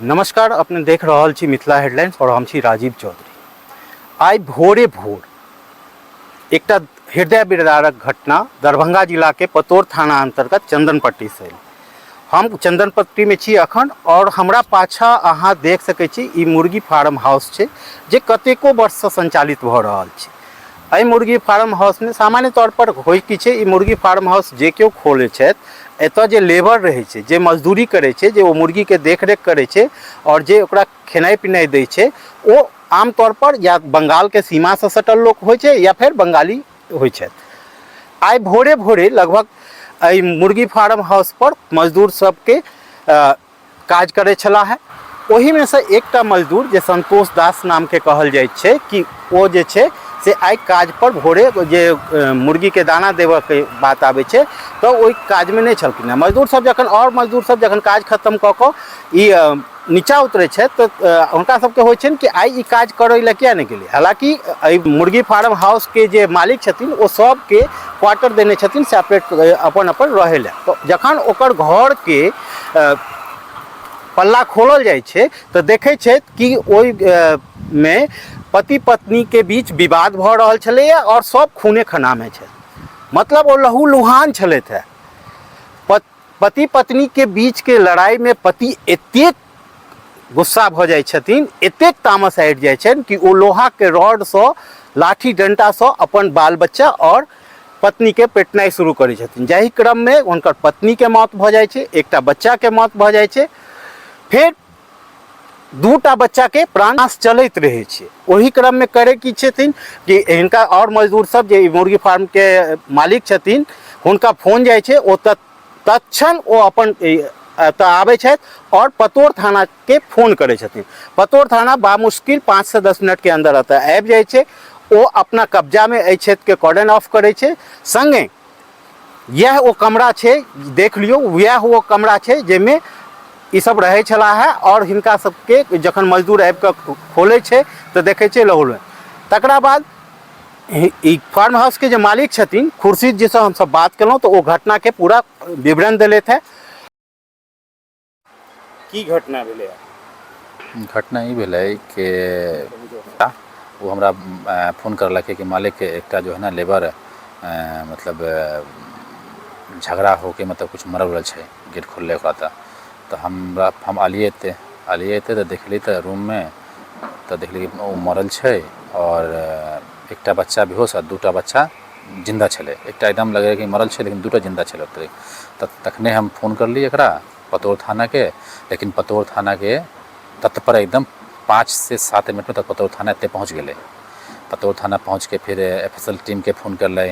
नमस्कार, अपने देख रहल छी मिथिला हेडलाइंस और हम छी राजीव चौधरी। आइ भोरे भोर एकटा हृदय विदारक घटना दरभंगा जिला के पतोर थाना अंतर्गत चंदनपट्टी से आयल। हम चंदनपट्टी में छी अखन और हमरा पाछा अहाँ देख सकै छी ई मुर्गी फार्म हाउस छै जे कतेको वर्ष से संचालित भऽ रहल छै। एहि मुर्गी फार्म हाउसमे सामान्य तौर पर होइ की छै, ई मुर्गी फार्म हाउस जे केओ खोलै छथि, एतऽ जे लेबर रहै छै, जे मजदूरी करै छै, जे ओ मुर्गीके देखरेख करै छै आओर जे ओकरा खेनाइ पिनाइ दै छै, ओ आमतौर पर या बंगालके सीमासँ सटल लोक होइ छै या फेर बंगाली होइ छथि। आइ भोरे भोरे लगभग एहि मुर्गी फार्म हाउस पर मजदूर सबके काज करै छलाह है। ओहिमे से एकटा मजदूर जे संतोष दास नामके कहल जाइ छै कि ओ जे छै से आइ काज पर भोरे जे मुर्गीके दाना देबऽके बात आबै छै तऽ ओहि काजमे नहि छलखिन हेँ। मजदूर सब जखन आओर मजदूर सब जखन काज खतम कऽ कऽ ई नीचा उतरै छथि तऽ हुनका सबके होइ छनि कि आइ ई काज करै लए किया नहि गेलै। हालाँकि एहि मुर्गी फार्म हाउसके जे मालिक छथिन ओ सबके क्वार्टर देने छथिन सेपरेट अपन अपन रहै लए। तऽ जखन ओकर घरके पल्ला खोलल जाइ छै तऽ देखै छै कि ओहि मे पति पत्नीके बीच विवाद भऽ रहल छलैए आओर सब खूने खनामे छै, मतलब ओ लहू लुहान छलथि हेँ। पति पत्नीके बीचके लड़ाइमे पति एतेक गुस्सा भऽ जाइ छथिन, एतेक तामस आबि जाइ छनि कि ओ लोहाके रॉडसँ, लाठी डंटासँ अपन बाल बच्चा आओर पत्नीके पेटनाइ शुरू करै छथिन, जाहि क्रममे हुनकर पत्नीके मौत भऽ जाइ छै, एकटा बच्चाके मौत भऽ जाइ छै, फेर दूटा बच्चाके प्राण चलैत रहै छै। ओहि क्रममे करै की छथिन कि हिनका आओर मजदूर सब जे मुर्गी फार्मके मालिक छथिन हुनका फोन जाइ छै, ओ तत्क्षण ओ अपन एतऽ आबै छथि आओर पतोर थानाके फोन करै छथिन। पतोर थाना बामुश्किल 5 से 10 मिनटके अन्दर एतऽ आबि जाइ छै। ओ अपना कब्जामे एहि क्षेत्रके कॉर्डन ऑफ करै छै। सङ्गे इएह ओ कमरा छै, देख लियौ, इएह ओ कमरा छै जाहिमे ई सब रहै छलाह है आओर हिनका सबके जखन मजदूर आबि कऽ खोलै छै तऽ देखै छै लहू। तकरा बाद ई फार्म हाउसके जे मालिक छथिन खुर्शीद जीसँ हमसब बात केलहुँ तऽ ओ घटनाके पूरा विवरण देलथि है। की घटना भेलै? घटना ई भेलै कि ओ हमरा फोन करलकै कि मालिक एकटा जो है ना लेबर मतलब झगड़ा होके मतलब कुछ मरल उरल छै, गेट खोललै ओकरा तऽ हमरा हम अलियै एते अलियै एते तऽ देखली तऽ रूममे तऽ देखली ओ मरल छै आओर एकटा बच्चा बेहोश आ दूटा बच्चा जिन्दा छलै। एकटा एकदम लगै कि मरल छै लेकिन दूटा जिन्दा छलै ओतै। तऽ तखने हम फोन करली एकरा पतोर थानाके, लेकिन पतोर थानाके तत्पर एकदम 5 से 7 मिनटमे तक पतोर थाना एतऽ पहुँच गेलै। पतोर थाना पहुँचके फिर एफ एस एल टीमके फोन करलै,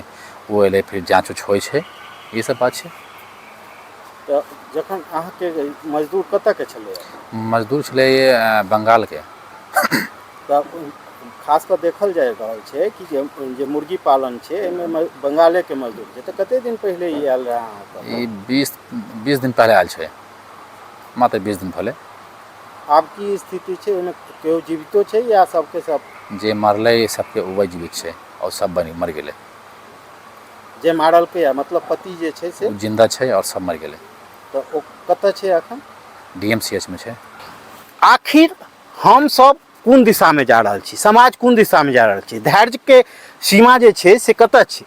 ओ अयलै, फिर जाँच उच होइ छै, ई सब बात छै। तऽ जखन अहाँके मजदूर कतऽके छलै? मजदूर छलै बंगालके। तऽ खास कऽ देखल जा रहल छै कि जे जे मुर्गी पालन छै एहिमे बंगालेके मजदूर छै, तऽ कते दिन पहिले ई आयल रहै अहाँके? ई 20 दिन पहिले आयल छै, मात्र 20 दिन पहिले। आब की स्थिति छै ओहिमे, केओ जीवितो छै या सबके सब? जे मरलै सबके उबै जीवित छै आओर सब मरि गेलै। जे मारलकै या मतलब पति जे छै से ओ जिन्दा छै आओर सब मरि गेलै। तऽ ओ कतऽ छै अखन? डी एम सी एच मे छै। आखिर हम सब कोन दिशामे जा रहल छी, समाज कोन दिशामे जा रहल छी, धैर्यके सीमा जे छै से कतऽ छै,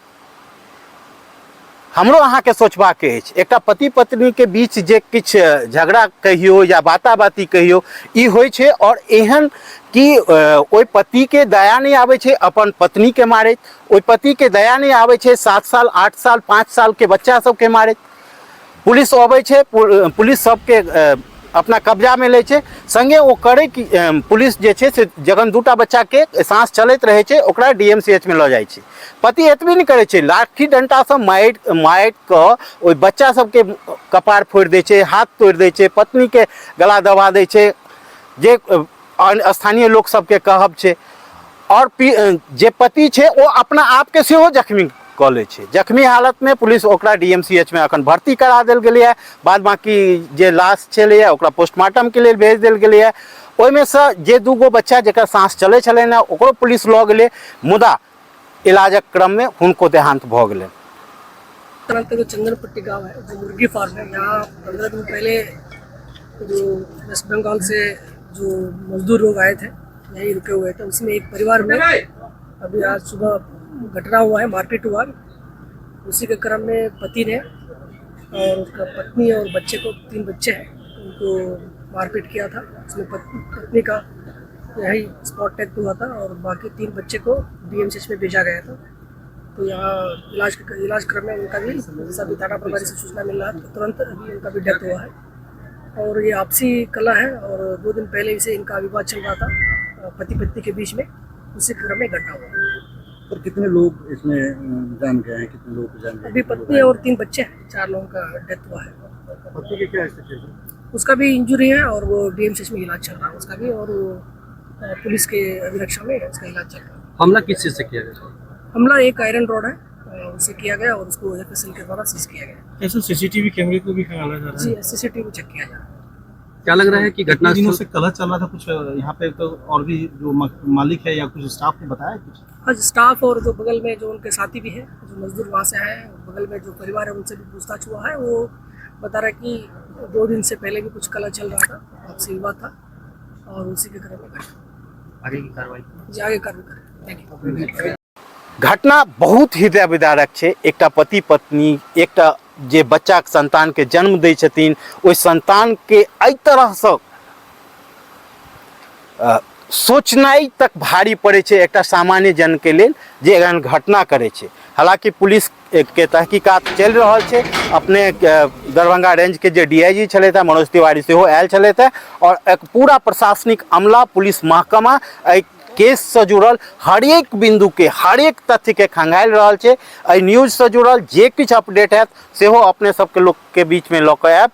हमरो अहाँके सोचबाक अछि। एकटा पति पत्नीके बीच जे किछु झगड़ा कहियौ या बाताबाती कहियौ ई होइ छै, आओर एहन कि ओहि पतिके दया नहि आबै छै अपन पत्नीके मारैत, ओहि पतिके दया नहि आबै छै 7 साल 8 साल 5 सालके बच्चा सबके मारैत। पुलिस अबै छै, पुलिस सबके अपना कब्जामे लै छै। सङ्गे ओ करै कि पुलिस जे छै से जखन दूटा बच्चाके साँस चलैत रहै छै ओकरा डी एम सी एच मे लऽ जाइ छै। पति एतबे नहि करै छै, लाठी डण्टासँ मारि मारि कऽ ओहि बच्चा सबके कपार फोड़ि दै छै, हाथ तोड़ि दै छै, पत्नीके गला दबा दै छै, जे स्थानीय लोक सबके कहब छै। आओर जे पति छै ओ अपना आपके सेहो जख्मी कऽ लै छै। जख्मी हालतमे पुलिस ओकरा डी एम सी एच मे अखन भर्ती करा देल गेलैए। बाद बाँकी जे लाश छलैए ओकरा पोस्टमार्टमके लेल भेज देल गेलैए। ओहिमे सँ जे 2 गो बच्चा जकर साँस चलै छलनि हेँ ओकरो पुलिस लऽ गेलै, मुदा इलाजक क्रममे हुनको देहान्त भऽ गेलनि। तुरंत जो चंदनपट्टी गांव है वो मुर्गी फार्म है, यहाँ 15 दिन पहले जो वेस्ट बंगाल से जो मजदूर लोग आए थे, यहीं रुके हुए थे। उसमें एक परिवार में अभी आज सुबह घटना हुआ है, मारपीट हुआ। उसी के क्रम में पति ने और उसका पत्नी और बच्चे को, 3 बच्चे हैं, उनको मारपीट किया था। उसमें पत्नी का यही स्पॉट डेथ हुआ था और बाकी 3 बच्चे को डीएमसीएच में भेजा गया था। तो यहाँ इलाज इलाज क्रम में उनका भी सभी थाना प्रभारी से सूचना मिल रहा है, तो तुरंत अभी उनका भी डेथ हुआ है। और ये आपसी कला है और 2 दिन पहले इसे इनका विवाद चल रहा था पति पत्नी के बीच में, उसी क्रम में घटना हुआ। पर कितने लोग इसमें जान गए हैं, कितने लोग जान गए? अभी पत्नी और 3 बच्चे हैं, 4 लोगों का डेथ हुआ है। पत्नी की क्या स्थिति है? उसका भी इंजुरी है और वो डीएमसीएच में इलाज चल रहा है उसका भी, और वो पुलिस के अभिरक्षा में उसका इलाज चल रहा है। हमला किस चीज से किया गया? हमला एक आयरन रॉड है, उसे किया गया और उसको एफएसएल के द्वारा सीज किया गया। कैसे सीसीटीवी कैमरे को भी खंगाला जा रहा है? जी, सीसीटीवी चेक किया जा रहा है। क्या लग रहा है कि घटना दिनों से कलह चल रहा था कुछ यहाँ पे, तो और भी जो मालिक है या कुछ स्टाफ ने बताया कुछ? आज स्टाफ और जो बगल में जो उनके साथी भी हैं, जो मजदूर वहाँ से आए हैं, बगल में जो परिवार है, उनसे भी पूछताछ हुआ है। वो बता रहा है कि 2 दिन से पहले भी कुछ कला चल रहा था, आपसी विवाद था और उसी के क्रम में घटना। आगे की कार्रवाई? जी, आगे कार्रवाई करें। Thank you. घटना बहुत हृदय विदारक छै। एकटा पति पत्नी, एकटा जे बच्चाके संतानके जन्म दै छथिन, ओहि संतानके एहि तरहसँ सोचनाइ तक भारी पड़ै छै एकटा सामान्य जनके लेल जे एहन घटना करै छै। हालाँकि पुलिस के तहकीकात चलि रहल छै। अपने दरभंगा रेंज के जे डीआईजी छलथि हेँ मनोज तिवारी सेहो आयल छलथि हेँ और एक पूरा प्रशासनिक अमला, पुलिस महकमा एहि केससँ जुड़ल हरेक बिन्दुके हरेक तथ्यके खंगालि रहल छै। एहि न्यूजसँ जुड़ल जे किछु अपडेट हैत सेहो अपने सबके लोकके बीचमे लऽ कऽ आयब।